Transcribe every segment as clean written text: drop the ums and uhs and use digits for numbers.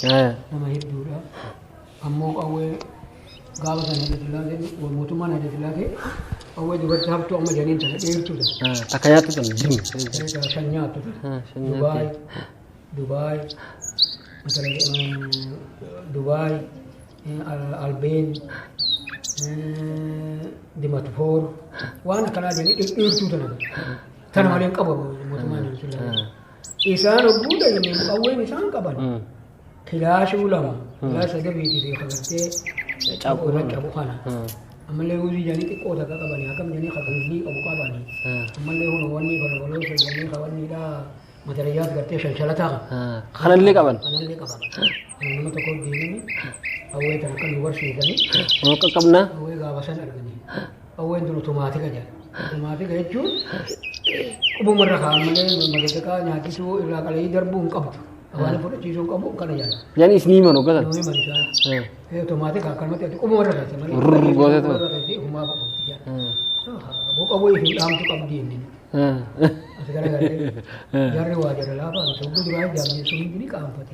Nama hedduudha. Ammoo qawwee gaafa sana Haile Sillaaseen mootummaan Haile Sillaasee qawwee dubartii haftuu amma janiin tana dheertuu tana. Takka nyaattu tana dim. Shan nyaattu tana. Shan Dubaay, nyaatti. Dubaay, Dubaay, Albeen, Dimatfoor waan akkanaa jedhanii dheertuu tana. Tana malee hin qabu mootummaan Haile Sillaasee. Isaan hogguu dhayne qawween isaan qaban. Kilaashuu lama, kilaasha sadabiitii fi kagartee Cabu. irra cabu kana. Ammallee ruuzii jedhanii xiqqoo takka qabanii akkam jedhanii kagalbii qabu qabanii. Ammallee kun wanni balbaloo jedhanii kawanniidha matariyyaas gartee shanshalataa kana. Kanallee qaban. Kanallee qaban. Kana nama tokko deemanii qawwee tana kan nu barsiisanii Noo qaqqabnaa. qawwee gaafa san arganii. Qawween tun otomaatika jedha. Otomaatika jechuun qubumarra kaa'an malee madaqaa nyaachisuu irraa qalanii darbuu hin qabdu. Afaan fudhachiisuu hin qabu kana jedha. Yani isinii himan hoggasan. Nuyi himan isaan. Otomaatika akkanumatti ati qubumarra keessa malee. Rrrr gootee ture. Qubumarra keessa ofumaa qabdi jedha. Aboo qawwee fi dhaamtu qabdi inni. As garagalee jarri waa jara laafaa miti hogguu duraa ijaabne sun hundi ni qaanfate.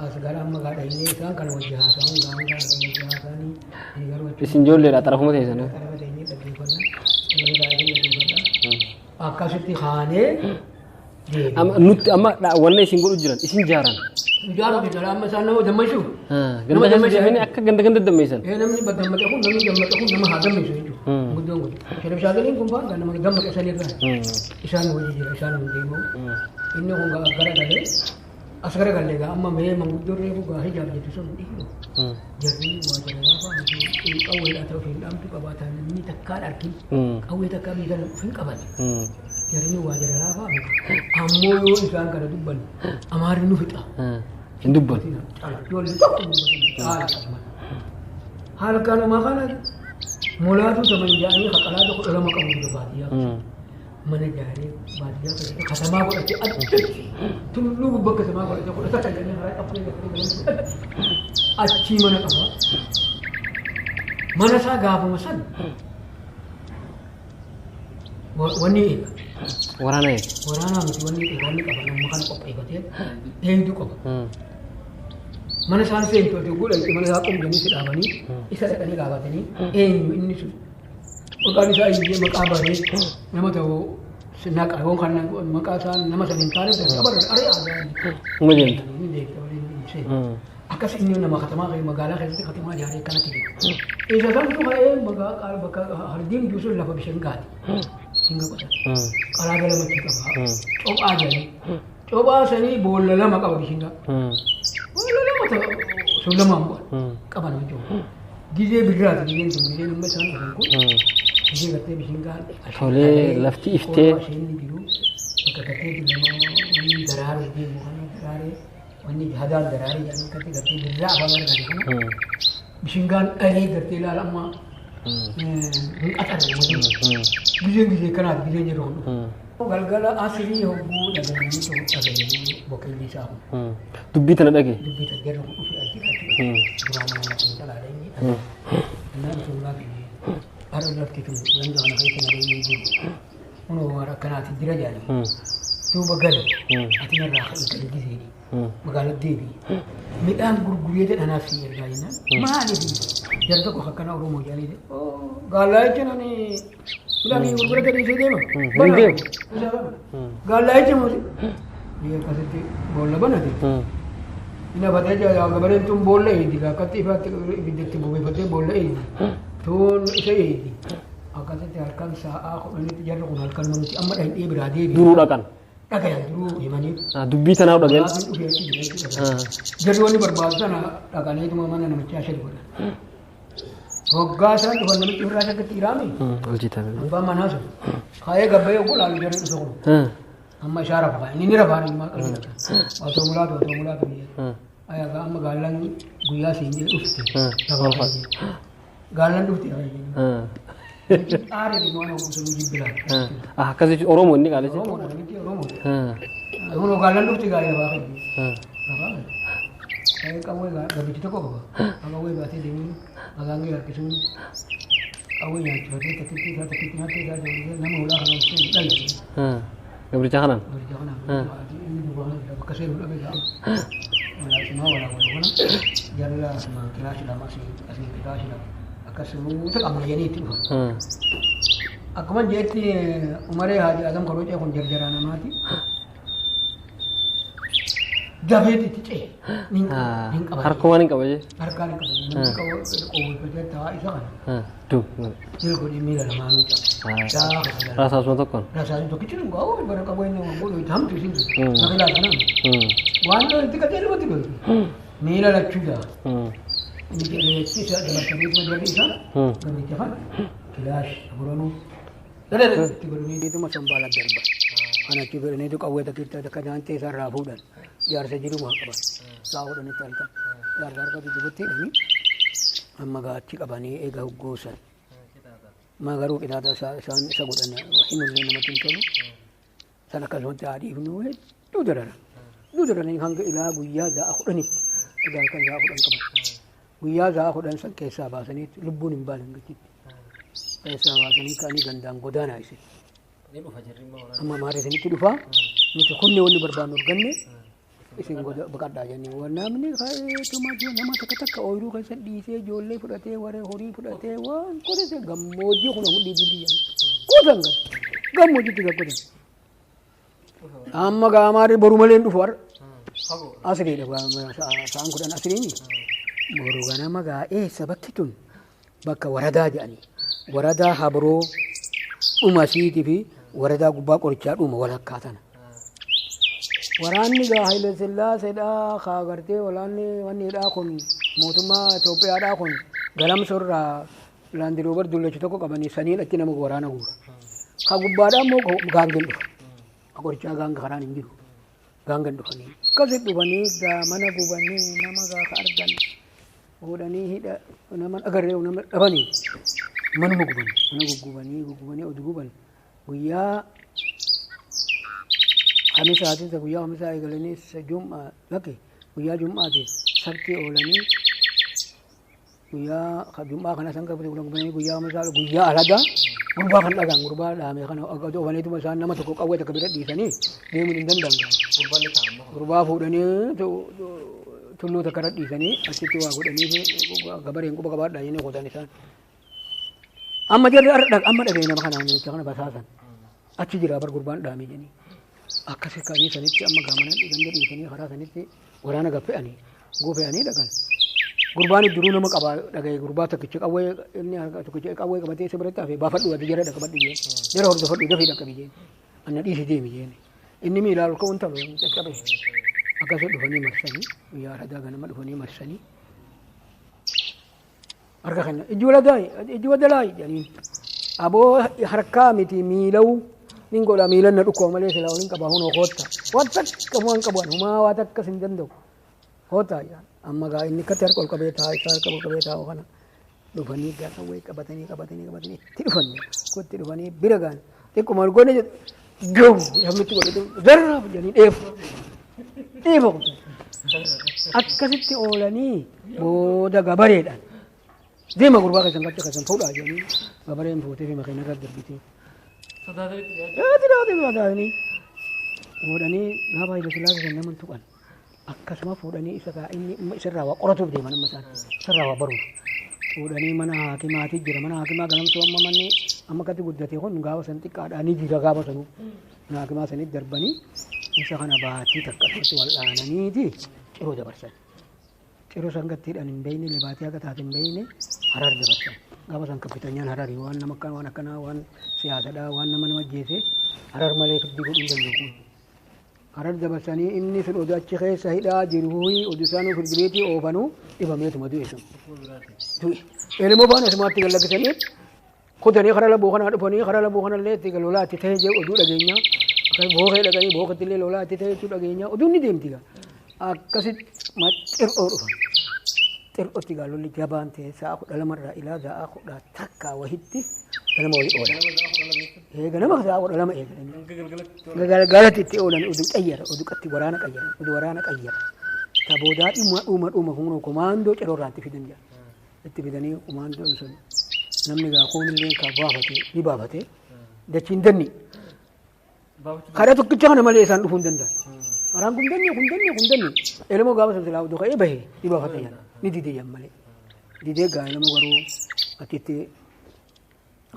As gara amma gaadha illee isaan kana wajji haasa'uun gaan kana wajji haasa'anii ani garuu achi Isin ijoolleedha xarafuma teessan. xarafa teenyee dhaggeeffanna. Sagalee daa'imman dhaggeeffanna. Akkasitti kaanee deebi'e. Amma nutti amma wanna isin godhu jiran isin jaaran. Ijaaruuf jala amma isaan nama dammaqsu. Ganda keessa deemanii akka ganda ganda dammeessan. Namni dammaqe kun namni dammaqe kun nama haa dammeessu jechuudha. Guddoon kun. Sharif Shaadiliin kun fa'aa nama dammaqe sanirraa. Isaan wajji jira isaan hin deemu. Inni kun gara galee as gara galee gaa amma mee manguddoon reefu gaa hijaab jettu sun dhiiru. Jarri waa jala laafaa miti qawweedhaa ta'u hin dhaamtu qabaatan inni takkaan argin qawwee takkaa biyya kana hin qaban. Jarri waa jala laafaa miti. Ammoo yoo isaan kana dubban amaarri nu fixa. Hin dubban. Ijoollee tokko hin dubbatin caala qabman. Halkanuma kana mulaatu saman jedhanii haqalaata 12 qabu jira baadiyyaa. Mana ijaaree baadiyyaa keessatti katamaa godhatee addatti tulluu gubbaa katamaa godhatee 11 jedhanii karaa qabxee gartee galanii achii mana qaba. Mana isaa gaafuma san wanni eega. Waraana eega. Waraanaa miti wanni eega wanni qaba nama kana qopheeffatee eegduu qaba. Mana isaan seentu ati godha mana isaa qumjanii si dhaabanii isa dhaqanii gaafatanii eenyu inni sun maqaan isaa iyyee maqaa baree nama ta'u naqa yoo kan maqaa isaa nama san hin taane qabarra ari'aa jedhanii. Uma deemta. Inni deemta waliin hin seenu. Akkas inni nama katamaa kee magaalaa keessatti katamaa ijaaree akkanatti jiru. Isa santu ka'ee bakka hardiin jiru sun lafa bishaan gaati. Singa qotan. Qaraaba lamatti qaba. Cophaa jedhanii. Cophaa sanii boolla lama qaba bishingaa. Boolla lama sun lamaan bu'an. Qaban hojii. Gizee birraati gizeen sun gizeen amma isaan dhufan kun. Gizee gartee bishingaan. Tolee, lafti iftee. Isheen jiru bakka gartee lama wanni daraaruu deemu kana daraaree wanni hadaan daraaree jedhanii akkatti gartee birraa afaan argate kana. Bishingaan dhalee gartee ilaala amma hin qaxarre malee. Gizeen gizee kanaati gizeen jedhu kun dhufu. Galgala asirii hogguu dhagahanii ta'u dhagahanii boqqellii isaa kun. Dubbii tana dhage. Dubbii tana jarri kun dhufe achi achi. Duraan nama xiinxalaadha inni dhagahe. Innaan osoo ulaa biyye har'a lafti tun ganda kana keessa nageenyi hin jiru. Kunoo waan akkanaati jira jedhanii. Duuba gali ati narraa ka'ii gali gizeeni. Magaalaa deebi'i. Midhaan gurguree jedha anaaf si ergaa jennaan. Maaliif jarri tokko akkana Oromoo jedhanii gaallaa jechuun ani midhaan gurguree gadi ishee deema. Hin deemu. Gaallaa jechuun mootii. Biyya akkasitti boolla banate. Inni afatee jira gabareen tun boolla eegi akkatti ifaatti ibiddatti bobeeffatee boolla eegi. Tun isa eegi. Akkasitti halkan sa'aa 10tti jarri kun halkan nuti amma dhaqee biraa deebi'e. Duruu dhaqan. Dhagayan duruu himanii. Dubbii tanaa dhagayan. Gaafiin dhufee achi jira jechuudha. Jarri wanni barbaadu sana dhaqaniituma mana namichaa shadi godhan. Hoggaa isaan dhufan namichi ofirraa shakkatti jiraame. Hojjetame. Abbaan manaa sun. Kaa'ee gabbayee oguu laalu jarri dhufe kun. Amma isaa rafa kaa'e. Inni ni rafaa inni maal qalbii qaba. Otoo mulaatu otoo mulaatu biyya. Ayaa amma gaallan guyyaa siin jedhe dhufte. Lafaa kaa'e. Gaallan dhufte. Aaree fi waan oguu sanuu jibbilaa. Akkas jechuun Oromoo inni qaalessi. Oromoodha namichi Oromoodha. Kun gaallan dhufte gaarii lafaa kaa'e. Lafaa kaa'e. Kaa'ee qawwee gabichi tokko qaba. Qawwee baatee deemuun magaangee harkisuun qawwee nyaachifatee takkitti isaa takkitti nyaattee isaa ijoollee nama hulaa kana seenu dhabe. Gabricha kanaan. Gabricha kanaan inni duuba kana jira bakka seenu dhabe gaafa. Malaasumaa waraabaa kana jarri asumaan kilaashi 2 asiin kilaashi 2 akkasumas qabna itti dhufan. Akkuma jeetti Umaree Haaji Adam Korocee kun jarjaraa namaati. Dafeet itti ce'e. Nin qaba. Harkumaan hin qaba jee. Harkaan hin qaba. Namni qawwee taa'aa isa kana. Dum. Jil godhee miila lamaanuu cabe. Gaafa Rasaasuma tokkoon. Rasaasni tokkichi nu gaa'u bara qawwee inni godhu itti hamtu isin sun. Maqilaa kanaan. Waan dhoo itti qajeelumatti godhu. Miila lachuu jaa. Inni jedhee isa dabarsanii jarri isaa. Gabricha kana kilaash aburanuu. Itti godhanii sombaala darba. Kana achi godhaniitu qawwee takkitta takka jaantee isaarraa fuudhan. Jaarsa jiru maa qaban. Saa fuudhanitti halkan. Jaarsa harka dudduubatti hidhanii amma gaachi qabanii eega hoggoosan. Ma garuu qixaaxa isaan isa godhan himullee namatti hin tolu. San akkasumatti haadhiifnu hedduu dararan. Hedduu dararanii hanga ilaa guyyaa za'a 10tti. Egaa halkan za'a 10 qaban. Guyyaa za'a 10 san keessaa baasanii lubbuun hin baane hangachitti. Keessaa baasanii ka'anii gandaan godaanaa isin. Amma maari isinitti dhufaa nuti kunne wanni barbaannu arganne isin baqadhaa jennee waan namni ka'eetuma nama takka takka ooyiruu keessa dhiisee ijoollee fudhatee waree horii fudhatee waan godhate gammoojjii kun mudhii dibiyyan qotan gad gammoojjiitti gad qotan. Amma gaamaarri boru malee hin dhufu har'a. Asriidha sa'aan 10 asriini. Boru ganama gaa eessa bakki tun bakka waradaa jedhanii waradaa habroo dhuma siitii fi waradaa gubbaa qorichaa dhuma walakkaa tana. Waraanni gaa Haile Sillaaseedhaa kaa gartee waraanni wanniidhaa kun mootummaa Itoophiyaadhaa kun galamsorraa laandiroobar dullacha tokko qabanii saniin achi nama waraana guura. Ka gubbaadhaa immoo gaangeen dhufa. Ka qorichaa gaanga karaan hin jiru. Gaangeen dhufanii. Akkasi dhufanii gaa mana gubanii nama gaa ka argan fuudhanii hidha nama agarree nama dhabanii manuma gubanii mana guggubanii guggubanii oduu guban guyyaa Khamisaatis guyyaa Khamisaa eegalanii jum'aa lakke guyyaa jum'aati sabtii oolanii guyyaa jum'aa kana san qabate gubanii guyyaa Khamisaa guyyaa aladaa gurbaa kan dhagaan gurbaa dhaame kana oofaniituma isaan nama tokko qawwee takka bira dhiisanii deemuun hin danda'amu. Gurbaa fuudhanii tulluu takka irra dhiisanii achitti waa godhanii gabareen quba qabaadhaa jennee qotan isaan. Amma jarri amma dhaga'e nama kana namicha kana basaasan achi jira bar gurbaan dhaame jedhanii. Akkasi ka'anii sanitti amma gaamana ganda dhiisanii karaa sanitti waraana gaffe'anii gofe'anii dhaqan. Gurbaan duruu nama qaba dhaga'e gurbaa tokkicha qawwee inni tokkicha qawwee qabatee isa biratti hafe baafadhu ati jara dhaqabadhu jeen jara hordofadhu dafii dhaqqabi jeen anna dhiisi deemi jeen inni miilaa ol ka'uun talu caccabe akkasii dhufanii marsanii guyyaa radaa ganama dhufanii marsanii harka kenna ijji waladaay ijji wadalaay jedhaniin aboo harkaa miti miilawu nin godha miilan na dhukkuba malee silaa waliin qabaa hunoo kootta waan takka waan qabu humaa waa takkas hin danda'u kootta amma gaa inni akkatti harka ol qabee taa'aa isaa harka ol qabee taa'u kana dhufanii gaa qawwee qabatanii qabatanii qabatanii itti dhufan itti dhufanii bira gaan xiqquma ol godhe gahu namnitti godhe zarraaf jedhanii dheefu dheefa kutan akkasitti oolanii booda gabareedhaan deema gurbaa keessan qacha keessan fuudhaa jedhanii gabareen fuutee fi makiina irra darbitee. Sodaatanii fuudhanii gaafa Haile Sillaasee nama tuqan akkasuma fuudhanii isa inni isarraa waa qoratuuf deeman amma isaan isarraa waa baruuf fuudhanii mana haakimaati jira mana haakimaa galamsoo amma manni amma akkatti guddate kun gaafa san xiqqaadhaa ni jira gaafa sanuu mana haakimaa sanitti darbanii isa kana baatii takka asumatti wal dhaananiiti ciroo dabarsan. Ciroo san gattiidhaan hin beeyne libaatii akka taate hin beeyne harar dabarsan. Gaafa san kaffitanyaan hararii waan nama akkanaa waan akkanaa waan siyaasadhaa waan nama nama ajjeese harar malee fiddii godhuu hin danda'u. Harar dabarsanii inni sun oduu achi keessa hidhaa jiru oduu isaanuu firdi beetii oofanuu dhibameetuma du'e sun. Du'e. Elmoo faana asumaatti gad lakkisanii kutanii karaa labuu kanaa dhufanii karaa labuu kanallee itti lolaa itti ta'e jee oduu dhageenya. Akkas bookee dhaqanii booketti illee lolaa itti ta'e jechuu dhageenya. Oduun ni deemti gaa. Akkasitti xir'oo dhufan. Xir'ootti gaa lolli jabaan ta'e sa'a 12 irraa ilaa sa'a 11 wahitti ganama wayii oolan. Ee ganama sa'a 12 eegalanii. Galgalatti itti oolan oduu xayyara oduu qatti waraana qayyara oduu waraana qayyara. Ta boodaa dhuma dhuma dhuma humna komaandoo ciroo irraa itti fidan jedha. Itti fidanii komaandoon sun namni gaa kuunillee ka baafate ni baafate dachiin danni. Karaa tokkicha kana malee isaan dhufuu hin danda'an. Karaan kun danni kun danni kun danni. Elmoo gaafa sun silaa oduu ka'ee bahe ni baafata jedhan. Ni dide jedhan malee. Didee gaa elmoo garuu achitti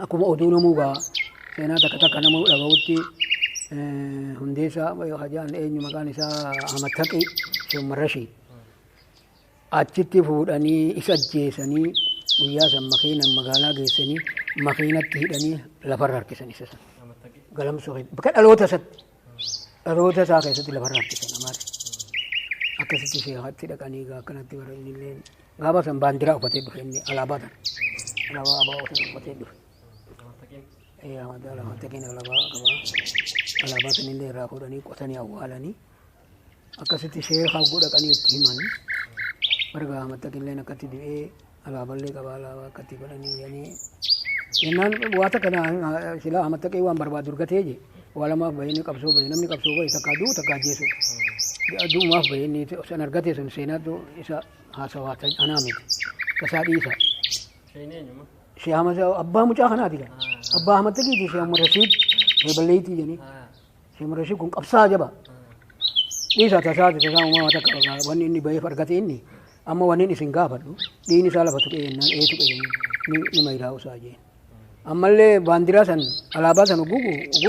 akkuma oduu namuu gaa seenaa takka takka namuu dhaga'utti hundeessaa hajaan eenyu maqaan isaa Ahmad Taqii Sheekh Marrashii. Achitti fuudhanii isa ajjeesanii guyyaa san makiinan magaalaa geessanii makiinatti hidhanii lafarra harkisan isa san. Galamsoo bakka dhaloota isatti dhaloota isaa keessatti lafarra harkisan amaarri. Akkasitti sheekatti dhaqanii gaa akkanatti bara inni illee gaafa san baandiraa uffatee dhufe inni alaabaa tan alaabaa abaa san uffatee dhufe. Ahmad Taqiin alaabaa qabaa alaabaa sanillee irraa fuudhanii qotanii awwaalanii akkasitti sheeka godhaqanii itti himan. Barga Ahmad Taqilleen akkatti du'ee alaaballee qaba alaabaa akkatti godhanii jedhanii jennaan waa takka silaa Ahmad Taqii waan barbaadu argatee je waa lamaaf bahee inni qabsoo bahee namni qabsoo bahee takkaa du'u takkaa ajjeesu du'umaaf bahee inni san argate sun seenaatu isa haasawaa anaa miti tasaa dhiisa. Shee Ahmad abbaa mucaa kanaati kan abbaa Ahmad Taqiiti Shee Ahmad Rashiid Shee Balleeyitii jedhanii Shee Ahmad Rashiid kun qabsaa jaba. Dhiisa tasaati tasaa uumamaa takka wanni inni baheef argate inni amma wanni isin gaafadhu dhiigni isaa lafa tuqee jennaan ee tuqe jennaan ni mayraa'u isaa jeen. Ammallee baandiraa san alaabaa san oguu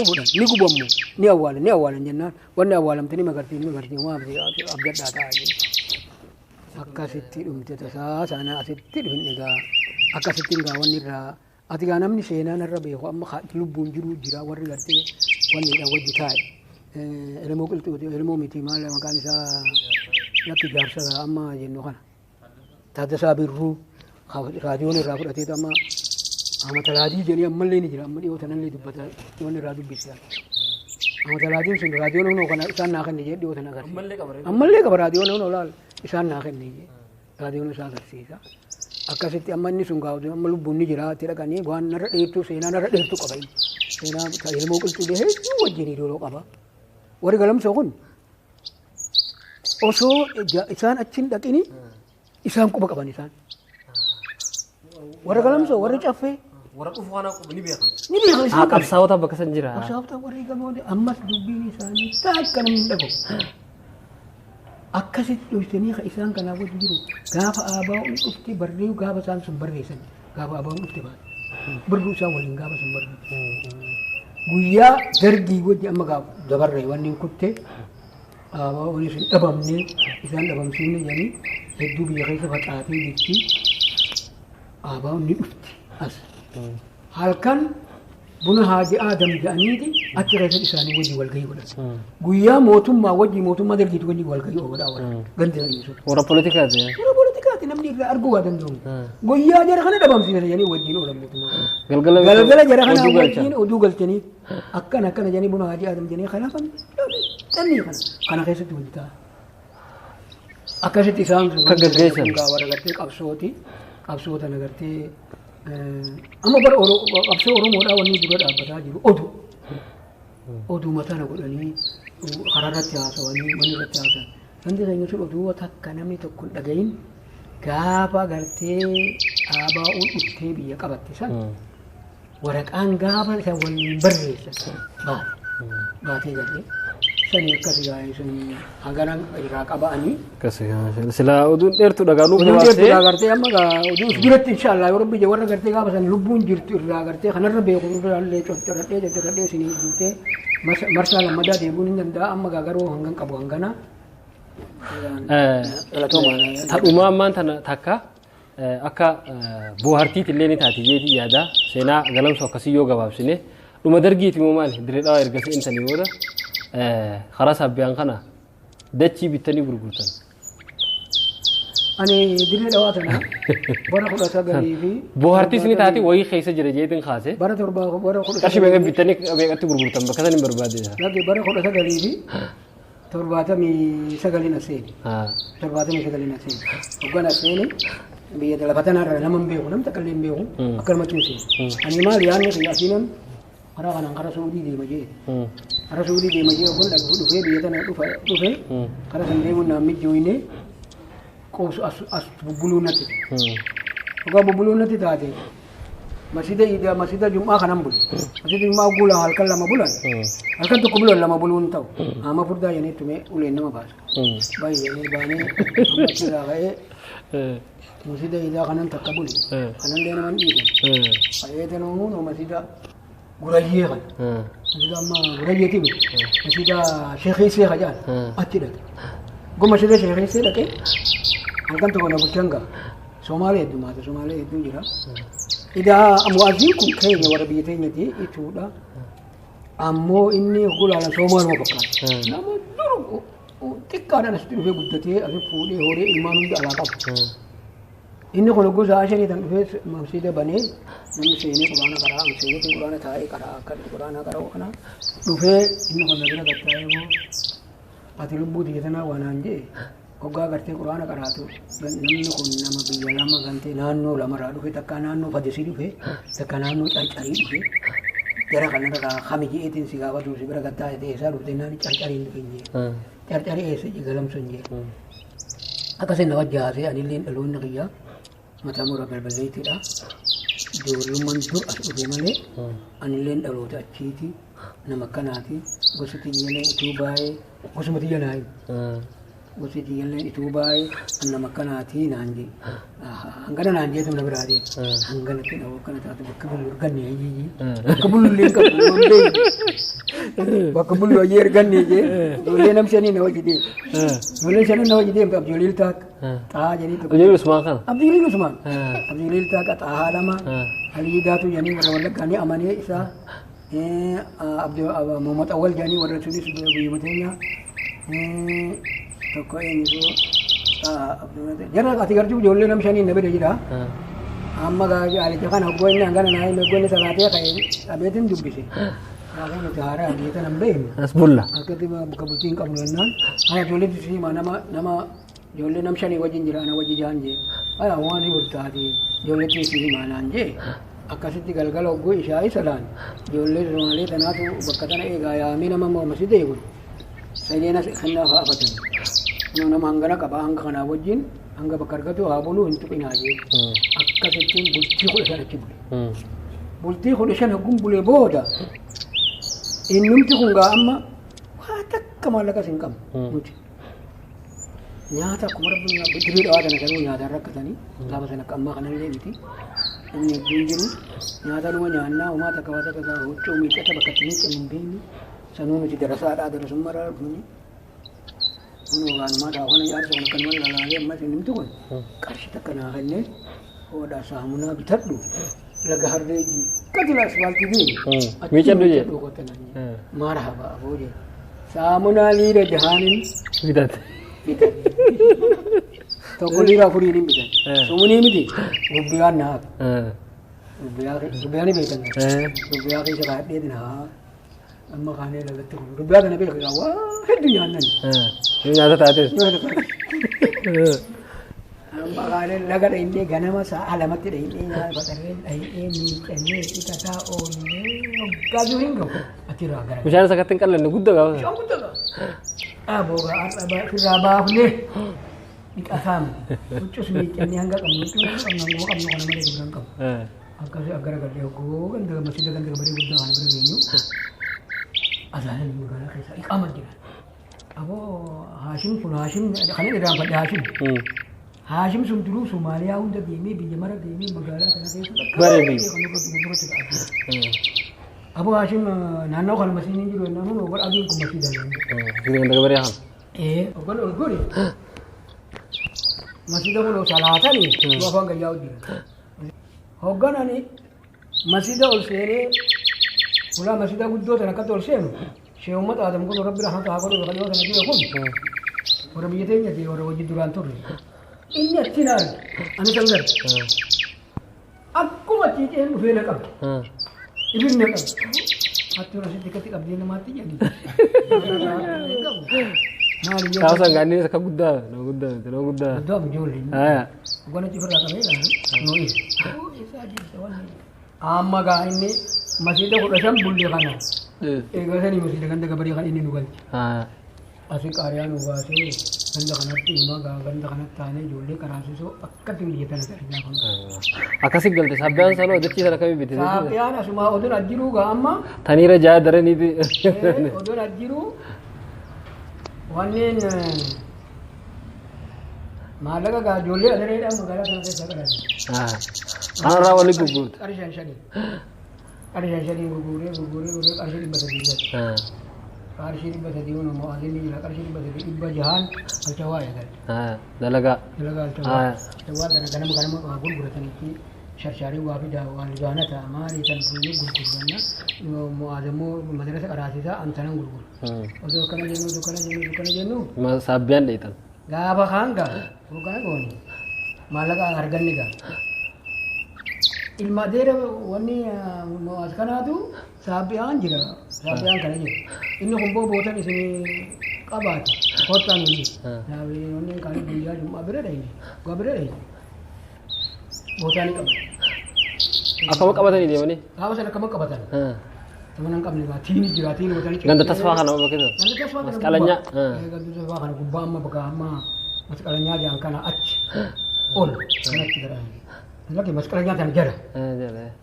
fuudhan ni gubamu ni awwaalan ni awwaalan jennaan wanni awwaalamte ni magartii ni magartii uumaa abjadhaa ta'a jeen. Akkasitti dhumte tasaa sana asitti dhufin egaa akkasitti egaa wanni irraa ati gaa namni seenaan irra beeku amma lubbuun jiru jira warri gartee wanni dha wajji taa'e. Elmoo qilxuuti elmoo miti maal maqaan isaa lakki jaarsa amma jennu kana. Taaddasaa Birruu raadiyoon irraa fudhatee amma Ahmad Alaadii jedhanii ammallee ni jira amma dhiyoo tanallee dubbata wanni irraa dubbisa. Ahmad Alaadiin sun raadiyoon hunoo kana isaan naa kenne jedhee dhiyoo tana agarsiisa. Ammallee qaba raadiyoon hunoo laal isaan naa kenne jedhee raadiyoon isaa agarsiisa. Akkasitti amma inni sun gaafatu amma lubbuun ni jira itti dhaqanii waan narra dheertuu seenaa narra dheertuu qaba inni. Seenaa elmoo qilxuu hedduu wajjin hiriiroo qaba. Warri galamsoo kun osoo isaan achi hin dhaqini isaan quba qaban isaan. Warra galamsoo warri caffee Warra dhufu kana quba ni beekan. Ni beekan isaan. Qabsaa'ota bakka san jira. Qabsaa'ota warri gamoon ammas dubbiin isaanii takka namni hin dhagahu. Akkasitti dhoksanii isaan kanaa wajji jiru gaafa ABO'n dhufte barree gaafa isaan sun barreessan gaafa ABO'n dhufte baate. Barruu isaan waliin gaafa sun barreessan. Guyyaa dargii wajji amma gaafa dabarree wanni hin kutte ABO'n sun dhabamne isaan dhabamsiifne jedhanii hedduu biyya keessa facaatee jirti. ABO'n ni dhufti as. Halkan buna Haaji Aadam jedhaniiti achi keessatti isaanii wajjin walgahii godhan. Guyyaa mootummaa wajjin mootummaa dargiitu wajjin walgahii godhaa oolan. Gandi sanii sun. Warra poolitikaati. Warra poolitikaati namni irraa arguu waa danda'u. Guyyaa jara kana dhabamsiisan jedhanii wajjin oolan mootummaa. Galgala Galgala jara kana oduu galchan. wajjin oduu galchanii akkana akkana jedhanii buna Haaji Aadam jedhanii kanaafan xannii kana kana keessatti wajji ta'a. Akkasitti isaan sun Akka gaggeessan. Warra gartee qabsooti qabsoota agartee amma bara qabsoo Oromoodhaa wanni dura dhaabbataa jiru oduu. Oduu mataa godhanii karaa irratti haasawanii mana irratti haasawan. Wanti keenya sun oduu takka namni tokko hin dhagahin gaafa gartee ABO'n dhuftee biyya qabatte san waraqaan gaafa isa waliin barreessan baate. Baatee gartee sani akkas gaa'ee sun hagana irraa qaba'anii. Akkasi silaa oduun dheertuu dhagaa nuuf Oduun dheertuu gabaabsee. gartee amma oduu if biratti inshaallah yoo rabbi warra gartee gaafa san lubbuun jirtu irraa gartee kanarra beeku irraa illee coccoradhee coccoradhee isinii guutee marsaa lammadaa deebi'uun hin danda'a amma gaa garuu hangan qabu hangana. Tadhumaa ammaan tana takka akka boohartiitti illee ni taati jeetii yaada seenaa galamsoo akkasii yoo gabaabsine dhuma dargiiti moo maali dirree dhawaa erga seentanii booda karaa sabbiyaan kana dachii bittanii gurgurtan. Ani dirree dhawaa tana bara kudha sagalii fi Boohartiis ni taati wayii keessa jira jeetiin kaase. Bara torba bara kudha Qarshii meeqa bittanii meeqatti gurgurtan bakka san hin barbaade. Lakki bara 1979n as seene. 79n as seene. Hoggan as seene biyya lafa tanarra nama hin beeku namni takka illee hin beeku akkanumatti hin seene. Ani maal yaadni kiyya asiinan karaa kanaan karaa Suudii deema jee. Karaa Suudii deema jee hoggan dhufee biyya tana dhufe karaa san deemuun naan mijjooyne qoobsu as bubbuluun natti. Hoggaa bubbuluun natti taate Masjida idaa masjida jum'aa kanan bule. Masjida jum'aa gula halkan lama bulan. Halkan tokko bulan lama buluun ta'u. Ama furdaa jedhanii tumee uleen nama baasa. Baay'ee baanee amma achirraa ka'ee masjida idaa kanan takka bule. Kanallee naman dhiisan. Ka'ee tanuu masjida gurayyee kana. Masjida amma gurayyeeti miti. Masjida sheekhiisee kajaan achi dhaqe. Goma masjida sheekhiisee dhaqee halkan tokko na bulchan ga'a. Somaalee heddumaata Somaalee hedduu jira. Idaa mu'azziin kun keenya warra biyya teenyati ituudha. Ammoo inni gulaalan Soomaaluma fakkaata. Nama dur xiqqaadhaan asitti dhufee guddatee asi fuudhee horii ilmaan hunda alaa qaba. Inni kun gosa ashanii tan dhufee masjida banee namni seenee quraana qaraa seenee quraana taa'ee qaraa akka quraana qara'u kana dhufee inni kun na bira gattaa'ee moo ati lubbuu tiyya tanaa waan naan jee hoggaa gartee quraana qaraatu namni kun nama biyya lama gantee naannoo lamarraa dhufe takka naannoo fadisii dhufe takka naannoo carcarii dhufe jara kanarraa kami je'eetiin si gaafatu si bira gattaa'e eessaa dhufte naan carcariin dhufe jee carcarii eessa galamsun jee akkasin na wajjaasee anillee dhaloonni kiyya mataa mura balballeettiidha. Ijoollummaan dur as dhufe malee anillee dhaloota achiiti nama akkanaati gosa tiyyaalee ituu baay'ee gosuma tiyya naa himu. Gosi tiyyaalee ituu baay'ee nama akkanaati naan jee. Hangana naan jeetu na biraa deema. Hanganatti dhawoo akkana taatu bakka bullu erganne ayyee. Bakka bullu illee hin qabu. Bakka bullu ayyee erganne jee. Ijoollee nam shanii na wajji deema. Ijoollee shanii na wajji deemtu Abdiwaliil Taakka. Xahaa jedhii tokko. Abdiwaliil Usmaan kana. Abdiwaliil Usmaan. Abdiwaliil Taakka Xahaa lama. Aliyyi Daatuu jedhanii warra Wallaggaa ni amanee isaa. Muhammad Awwal jedhanii warra sunis biyyuma teenya. Tokko eenyutu jara ati gartuu ijoollee nam shanii na bira jira. Amma gaalicha kana hoggoo inni hangana naa hime hoggoo inni salaatee ka'e qabeetiin dubbise. Gaafa nuti haaraa biyya tana hin beeknu. As bulla. Akkatti bakka bultii hin qabnu jennaan. Haya ijoollee siima nama nama ijoollee nam shanii wajjin jira ana wajji jaan jee. Haya waan ni bultaati ijoolleetti si himaa naan jee. Akkasitti galgala hoggoo ishaa'ii salaan ijoollee Somaalee tanaatu bakka tana eegaa yaamee nama masjida eegun. Sadeenas kennaa fa'a afatan. Nama hangana qaba hanga kanaa wajjin hanga bakka argatu haa buluu hin tuqinaa jee. Akkasittiin bultii 15 achi bule. Bultii 15 hogguun bulee booda innumti kun gaa amma waa takka maallaqas hin qabnu nuti. Nyaata akkuma rabbi dirree dhawaa sana sanuu nyaataan rakkatanii gaafa sana akka ammaa kanallee miti. Inni hedduun jiru nyaata numa nyaannaa homaa takka waa takka gaa huccuu miiccata bakka itti miiccannu hin beeknu sanuu nuti darasaadhaa darasummaadhaa dhufni. Kun waanumaa daakona jaarsa kun akkanuma lalaalee ammas innumti kun qarshii takka naa kennee hodhaa saamunaa bitadhu laga harree qatila asfaaltii deemu. Miicadhu jee. Marhaba aboo jee. Saamunaa liira jahaanin Bitate. bitadhe. Tokko liira afuriin hin bitadhe. Sumunii miti rubbiyaan naa hafe. Rubbiyaa ni beekan. Rubbiyaa keessa kaadhee naa amma kaanee lagatti kun rubbiyaa kana beeku gaa waa hedduu nyaannan. Nyaata taates. Amma kaanee laga dhahinee ganama sa'a lamatti dhahinee nyaata faxarree dhahinee miiccannee dhiqataa oollee hoggaa jiru hin gahu achirraa gara. Bishaan isa akkatti hin qallanne guddaa gaafa. Bishaan guddaa qaba. Aboo irraa baafnee dhiqataa miti. Huccus miiccannee hanga qabnu huccuu qabnu hanguma qabnu kana malee dubran qabu. Akkasii gara galee hoggoo ganda masjida ganda gabaree guddaa kana bira geenyu azaanan magaalaa keessa iqaama jira. Aboo Haashim kun Haashim kan inni irraanfadhe Haashim. Haashim sun duruu Somaaliyaa hunda deemee biyya mara deemee magaalaa kana keessa bakka Bare baay'ee biyya. kan irratti duratti ta'aa. Aboo Haashim naannoo kana masiin hin jiru jennaan hunoo bara adiin kun masii daandii. Ganda gabaree kana. Hoggan ol gori masjida kun salaatanii yoo afaan gayyaa hojjetan. Hoggan ani masjida ol seenee ulaa masjida guddoo tana akkatti ol seenu shee uummata Aadam kun rabbi rahmata haa godhu kan dhiyoo tana jiru kun warra biyya teenyati warra wajji duraan turre. Inni achi na arge ani san garte. Akkuma achi ce'een dhufee na qabe. Ibin na qabe. Hattuun asitti akkatti qabdee namaatti jedhani. Maali jedhu. Gaafa san gaanni akka guddaa nama guddaa nama guddaa. Guddaa ijoollee. Hoggan achi ofirraa qabee ilaalu noo isa. Amma gaa inni masjida 15 bulle kana. Egaa sanii masjida ganda gabaree kan inni nu galche. Asii qaariyaa nu baasee ganda kanatti himaa ganda kanatti taanee ijoollee karaasisoo akkatti biyya tana ta'e gaafa. Akkasi galte sabbiyaan sanoo dachii sana kamii bitte? Saaphiyaan asumaa oduun ajjiruu gaa amma Taniira jaa daraniiti. Oduun ajjiruu wanneen maallaqa gaa ijoollee adareedhaan magaalaa kana keessa kadhate. Kanarraa waliin gurgurte. Qarshii shan shanii. Qarshii shan shanii gurguree gurguree gurguree qarshii 300 gate. Qarshii 300 kun mo'atiin jira qarshii 300 600 alchawaa eegale. Dalagaa. Dalagaa alchawaa. Alchawaa kana ganama ganama waa gurguratanitti sharsharii waa fidaa waan gaana ta'a maalii tan fuunee gurguranna mo'aazammoo madarasa qaraasisaa antanan gurguru. Osoo akkana jennu osoo akkana jennu osoo akkana jennu. Saabbiyaan dheetan. Gaafa kaan gaa kana goone maallaqa arganne gaa. Ilma adeera wanni mo'aaz kanaatu saabbiyaan jira saabbiyaan kana jira. Inni kun boo bootan isin qabaate kottaan inni. Wanni kan guyyaa jum'aa bira dhayne dhugaa bira dhayne. Bootaa ni qabatan. Akkama qabatanii deemanii? Gaafa sana akkama qabatan. Nama hin qabne gaa tiini jira tiini botanii. Ganda tasfaa kana bakka Ganda tasfaa kana Masqalanyaa. Ganda tasfaa kana gubbaa amma bakka amma masqalanyaa jedhan kana achi ol kanatti gara. Lakki masqalanyaa kana jala.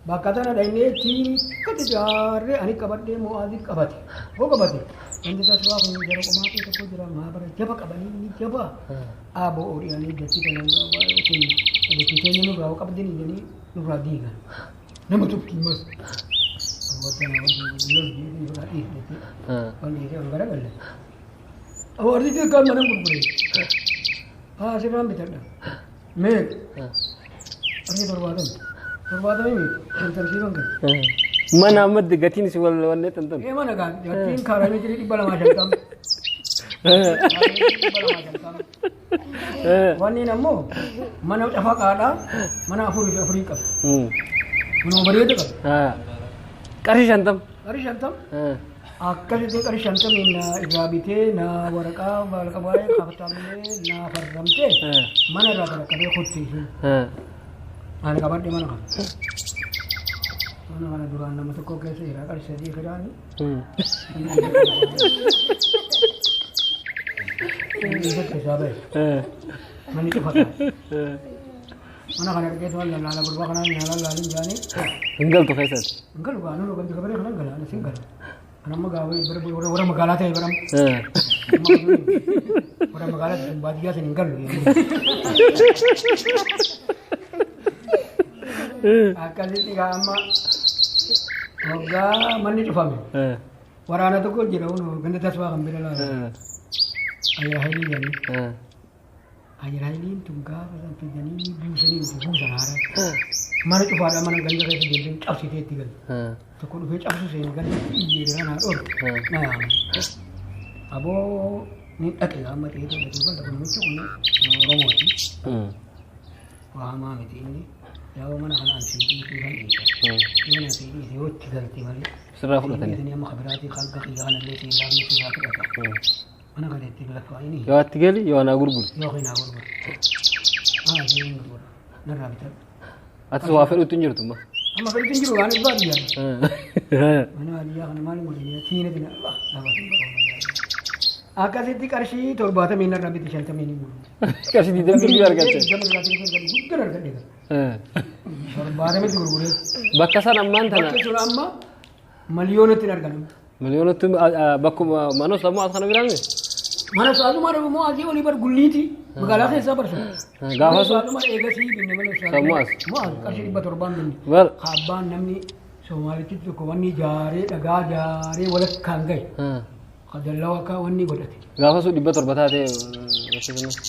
Bakka tana dhaynee tiini akkatti jaarree ani qabadhee mo'aazii qabate. Hoo qabate. Gandi tasfaa kun jara qomaatii tokko jira maabara jaba qabanii ni jaba. Aaboo oodhiyanii dachii kana dachii keenya nurraa qabdanii jedhanii nurraa diigan. Nama tuffii mas. Warri xiqqaan mana gurgure. Haa asirraan bitadha. Meeqa? Qarshii 70. 70 miti. Shantamsiifan gala. Mana ammatti gatiin si wal wannee tantan. Ee mana gaa gatiin karaa meetirii 250. 250. Wanni ammoo mana cafaqaadhaa mana afurii fi afurii qaba. Manuma bareeda qaba. Qarshii 50. Qarshii 50. Akkasitti qarshii 50 na irraa bitee na waraqaa waraqaa baay'ee kaaftamee na farramtee mana irraa karakkabee kutte isheen. Ani qabadhe mana kana. Mana kana duraan nama tokko keessa jira qarshii 3 fidaani. Inni isa keessaa bahe. Manni cufata. Mana kana argee tuan laala gurbaa kanaan nyaalaan laalin jaanii. Hin galtu keessatti. Hin galu gaa nunu ganti kabaree kanan gala anas hin gala. Kan amma gaa warra magaalaa ta'e baram. Warra magaalaa ta'e baadiyyaa san hin galu. Akkasitti gaa amma waggaa manni cufame. Waraana tokko jira ganda tasfaa kan bira laala. Ayyara haylii jedhanii. Ayyara hayliin tun gaafa san fidanii buusanii buusan haaraa. Mana cufaadha mana ganda keessa deemtee cabsitee itti galte. Tokko dhufee cabsu seeni ganda iyyee gara naa dhoorge. Na yaame. Aboo ni dhaqe amma ta'ee dhaqee bal'a kun namichi kun Oromooti. Waa hamaa miti inni. Yaa'oo mana kana an sii dhiisuu kan dhiisa. Yoo na sii dhiise yoo itti galte malee. Sirraa fudhatanii. Dhiisanii amma kabiraatii kan qiyya kanallee sii laafni sirraa fudhata. Mana kana itti lakkaa'ini. Yoo atti gali yoo anaa gurguri. Yoo kanaa gurguri. Haa siin gurgura. Narraa bitadhu. Atis waa fedhutti hin jirtu ma. Amma fedhutti hin jiru waan baadiyyaa. Mana baadiyyaa kana maal godhanii tiina tina lafa sun Akkasitti qarshii 70 narraa bitte 50 hin gurguru. Qarshii 20 gurguruu argatte. 20 gurguruu argadhe. 70tti gurguree. Bakka san ammaan tana. Bakki sun amma miliyoonatti hin argamu. Miliyoonatti bakkuma mana sammuu as kana biraame. Mana saasuma immoo asii olii bar gulliiti magaalaa keessaa barsu. Gaafa sun. Saasuma eegasii binne mana Sammuu as. Moo as qarshii 700 binne. Bal. Abbaan namni Soomaalitti tokko wanni ijaaree dhagaa ijaaree walakkaan gahe. Dallaa akka wanni godhate. Gaafa sun 700 taatee.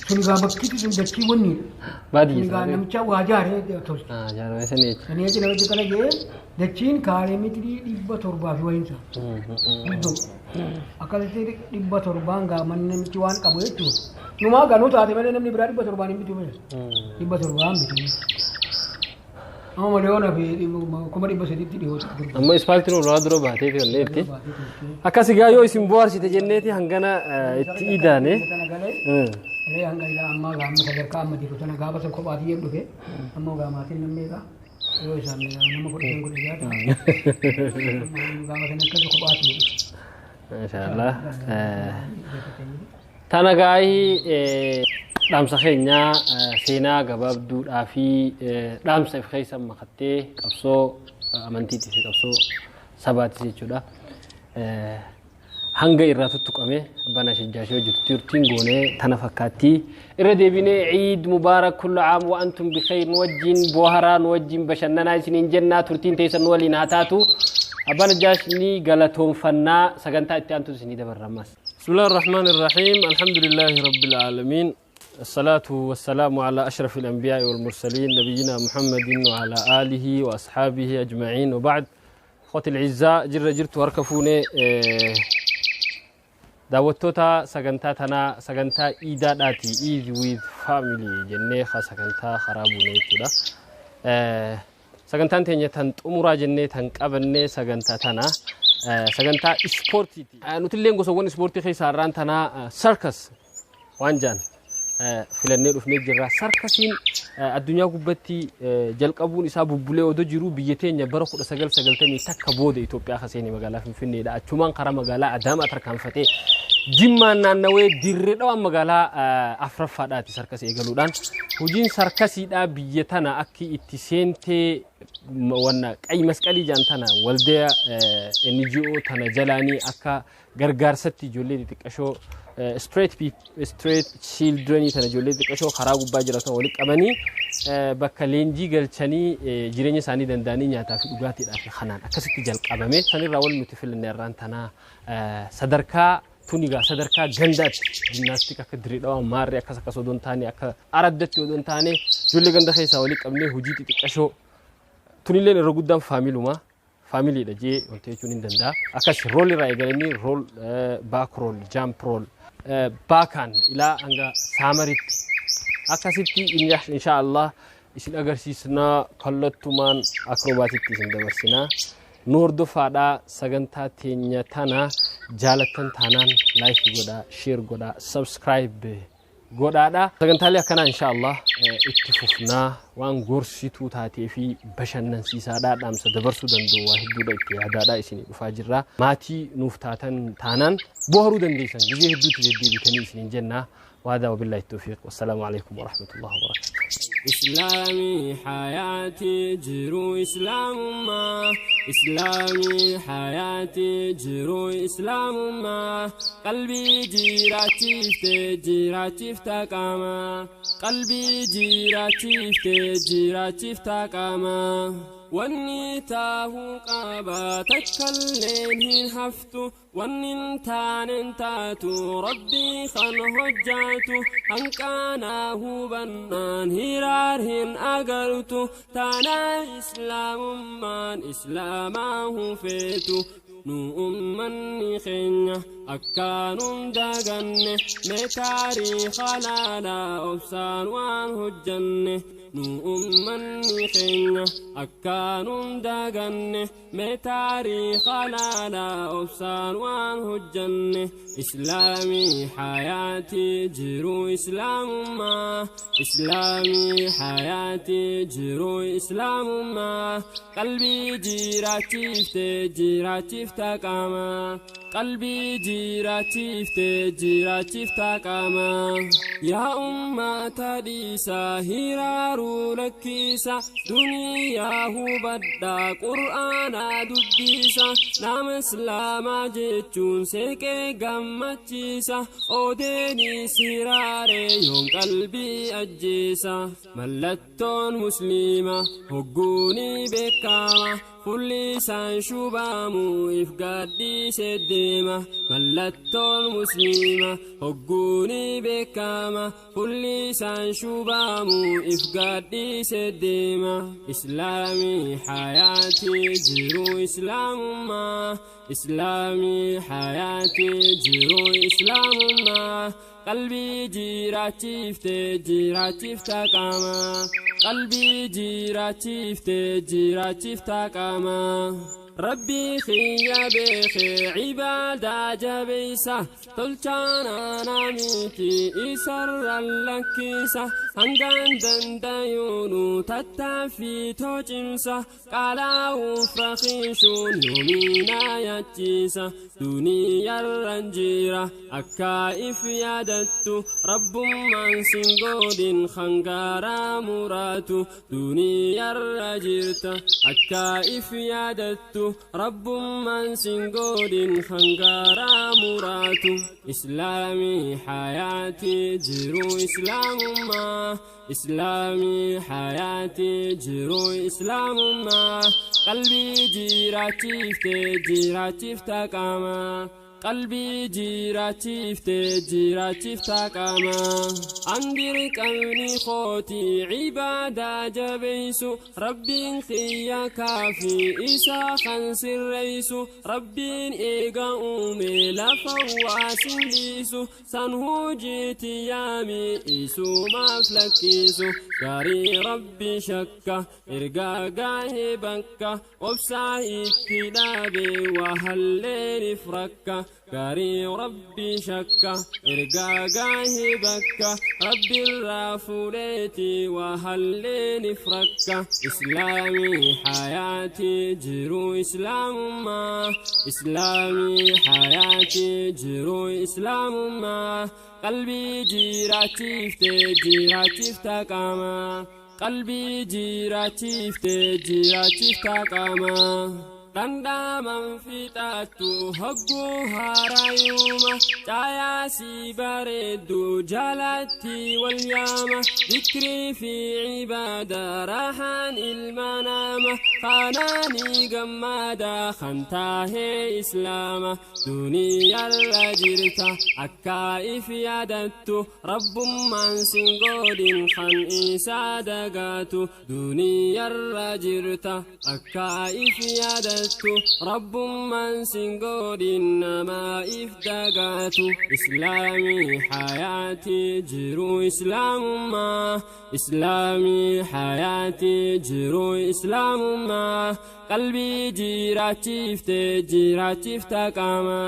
Sun gaa bakkitti sun dachii wanniidha. Baadiyyaa. Sun gaa namicha waa ijaaree tolche. Jaarame sanii jechuudha. Sanii jechuun namichi kana ga'ee dachiin kaalee mitirii 700 fi wayiinsa. Guddoo. Akkasitti 700 gaa manni namichi waan qabu jechuudha. Numaa ganuu taate malee namni biraa 700 hin bitu malee. 700 bitu. Amma miliyoona fi 300,000 dhiyootu. Amma ispaaltiin ulaa dura baatee fi onneetti. Akkas egaa yoo isin bohaarsite jenneeti hangana itti idaane. Ree hanga ilaa ammaa gaa amma sadarkaa amma jiru tana gaafa san kophaatii jedhu dhufe ammoo gaa maatiin namni egaa yoo isaan nama 15 16 ta'a. Gaafa san akkas kophaatii jedhu. Inshaallah. Tana gaa'ii dhaamsa keenyaa seenaa gabaabduudhaa fi dhaamsa if keessa makattee qabsoo amantiitii fi qabsoo sabaatis jechuudha. Hanga irraa tuttuqame abbaan ashajjaashee hojjetu turtiin goonee tana fakkaatti. Irra deebinee ciid mubaarak kullu caam wa antum bikhayr nu wajjin booharaa nu wajjin bashannanaa isiniin jennaa turtiin teessan nu waliin haa taatu. Abbaan Ajjaash ni galatoonfannaa sagantaa itti aantu isinii dabarra ammas. بسم الله الرحمن الرحيم الحمد لله رب العالمين الصلاة والسلام على أشرف الأنبياء والمرسلين نبينا محمد وعلى آله وأصحابه أجمعين وبعد أخوتي العزاء جر جرت واركفوني daawwattoota sagantaa tanaa sagantaa iidaadhaati Eid with family jennee sagantaa karaa buune jechuudha. Sagantaan teenya tan xumuraa jennee tan qabannee sagantaa tana sagantaa ispoortiiti. Nutillee gosawwan ispoortii keessaa har'aan tanaa sarkas waan jaan filannee dhufnee jirra. Sarkasiin addunyaa gubbatti jalqabuun isaa bubbulee odoo jiru biyya teenya bara 1991 booda Itoophiyaa kaseeni magaalaa Finfinneedha. Achumaan karaa magaalaa Adaamaa tarkaanfatee Jimmaan naannawee dirree dhawaan magaalaa afuraffaadhaati sarkasii eegaluudhaan. Hojiin sarkasiidhaa biyya tana akki itti seentee wanna qayi masqalii jaan tana waldaa NGO tana jalaanii akka gargaarsatti ijoollee xixiqqashoo street children tana ijoollee xixiqqashoo karaa gubbaa jiraatan walitti qabanii bakka leenjii galchanii jireenya isaanii danda'anii nyaataa fi dhugaatiidhaaf kanaan akkasitti jalqabame. Sanirraa wal nuti filanne irraan tanaa sadarkaa tunigaa sadarkaa gandaatti gimnaastik akka dirree dhawaa maarree akkas akkas odoo hin taane akka araddatti odoo hin taane ijoollee ganda keessaa walitti qabnee hojii xixiqqashoo tunilleen irra guddaan faamiluma faamiliidha jee wanta jechuun hin danda'a. Akkas roll irraa eegalanii roll back roll jump roll backhand ilaa hanga somersaultitti akkasitti insha Allah isin agarsiisnaa kallattumaan akrobaatitti isin dabarsinaa. Nu hordofaadhaa sagantaa teenya tana jaalattan taanaan like godhaa share godhaa subscribe godhaadha. Sagantaalee akkanaa insha Allah itti fufnaa waan gorsituu taatee fi bashannansiisaadhaa dhaamsa dabarsuu danda'u waa hedduudha itti yaadaadhaa isinii dhufaa jirra. Maatii nuuf taatan taanaan boharuu dandeessan gizee hedduutti deddeebitanii isiniin jennaa. وهذا وبالله التوفيق والسلام عليكم ورحمة الله وبركاته. إسلامي حياتي jiruu إسلامummaa إسلامي حياتي jiruu إسلامummaa qalbii jiraachiifte jiraachiifta qaama qalbii jiraachiifte jiraachiifta qaama wanni taahuu qaba takkalleen hin haftu wanni hin taanen taatu rabbii kan hojjaatu hanqaanaa hubannaan hiraar hin agartu taanaa islaamummaan islaamaa hufeetu nu ummanni keenya akkaanum daganne mee taariika laalaa obsaan waan hojjanne nu ummanni keenya akkaanum daganne mee taariika laalaa obsaan waan hojjanne islaamii hayaatii jiruu islaamummaa islaamii hayaatii jiruu islaamummaa qalbii jiraachiifte jiraachiifta qaama qalbii jiraachiifte jiraachiifta qaama yaa ummata dhiisaa hiraaruu lakkiisa duniyaa hubadhaa qur'aanaa dubbisa nama islaamaa jechuun seeqee gammachiisa odeenii siraaree yoon qalbii ajjeesa mallattoon musliima hogguunii beekama fulli isaan shubaamu if gaadhiise deema mallattoon musliima hogguunii beekama fulli isaan shubaamu if gaadhiise deema islaamii hayaatii jiruu islaamummaa islaamii hayaatii jiruu islaamummaa qalbii jiraachiifte jiraachiifta qaama qalbii jiraachiifte jiraachiifta qaama. Rabbii kiyya beekee cibaadaa jabeeysa tolchaana miti isarran lakkisa hangaan dandayuunu tattaaffii toocimsa qaalaa'uuf raqiishuun yoomiina yaachisa duniyarran jira akka if yaadattu rabbummaan sin godhin hangaaraa muraatu duniyarra jirta akka if yaadattu rabbummaan sin godhin hangaaraa muraatu. Islaamii hayaatii jiruu islaamummaa, islaamii hayaatii jiruu islaamummaa, qalbii jiraachiftee jiraachifta qaama, qalbii jiraachiftee jiraachifta qaama. Andirqamni kootii cibaadaa jabeeysu rabbiin kiyya kaafii isaa kan sirreeysu rabbiin eega uume lafa waasin dhiisu san hujiitti yaami isumaaf lakkisu gaarii rabbi shakka ergaa gaahee bakka obsaa itti dhaabe waa halleeniif rakka gaarii rabbi shakka ergaa gaahee bakka rabbiirraa fuudheeti waa halleeniif rakka. Islaamii hayaatii jiruu islaamummaa, islaamii hayaatii jiruu islaamummaa, qalbii jiraachiftee jiraachifta qaama, qalbii jiraachiftee jiraachifta qaama. Dhandhaman fixattu hogguu haaraayuma caayaasii bareeddu jaalatti wal yaama dhikrii fi cibaada raahaan ilma nama kaanaanii gammada kan taahee islaama duniyarra jirta akka if yaadattu rabbummaan sin godhin kan isaa dagaatu duniyarra jirta akka if yaadattu rabbummaan sin godhin nama if dagaatu. Islaamii hayaatii jiruu islaamummaa, islaamii hayaatii jiruu islaamummaa, qalbii jiraachiftee jiraachifta qaama,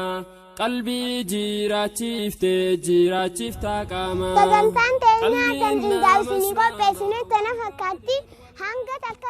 qalbii jiraachiftee jiraachifta qaama. Sagantaan teenyaa kan qindaa'u isinii qopheessinu tana fakkaatti hanga takka.